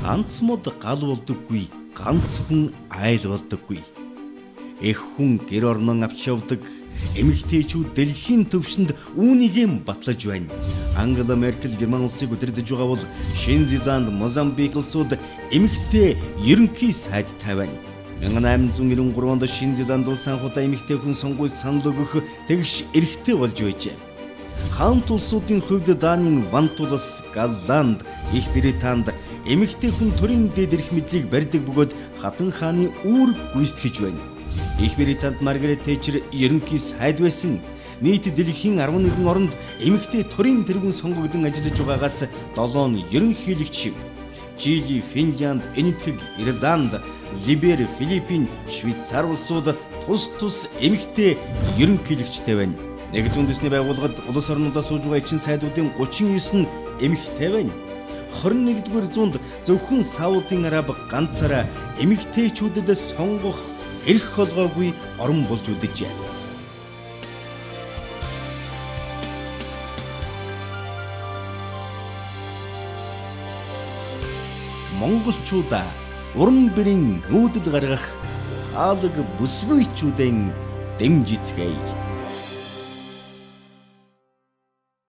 Ганц мод гал болдоггүй, ганц хүн айл болдоггүй. Эх хүн гэр орнон авч явдаг, эмэгтэйчүүд дэлхийн түвшинд үүнийг батлаж байна. Ангела Меркель Герман улсыг удирдах байгаа бол Шинэ Зеланд, Мозамбик улсууд эмэгтэй ерөнхий сайдтай байна. 1893 онд Шинэ Зеланд улс анх удаа эмэгтэй хүн сонгуульд санал өгөх тэгш эрхтэй болж байжээ. Хаант улсуудын хувьд Данийн Вант улс, Голланд, Их Британд эмэгтэй хүн төрийн дээд эрх мэдлийг барьдаг бөгөөд хатан хааны үүрэг гүйцэтгэж байна. Их Британд Маргарет Тэтчер ерөнхий сайд байсан. Нийт дэлхийн 11 оронд эмэгтэй төрийн тэргүүн сонгогдсон ажиллаж байгаагаас 7 нь ерөнхийлөгч. Чили, Финлянд, Энэтхэг, Ирланд, Либери, Филиппин, Швейцар улсууд тус тус эмэгтэй ерөнхийлөгчтэй байна. Нэгдсэн үндэсний байгууллагад улс орнуудаас сууж байгаа элчин сайдуудын 39 нь эмэгтэй байна. 21-р зуунд зөвхөн Саудын Араб ганцаараа эмэгтэйчүүдэд сонгох эрх холгоогүй орон болж үлджээ. Монголчуудаа уран бэрийн нүүдэл гаргах хаалга бүсгүйчүүдэн дэмжицгээе.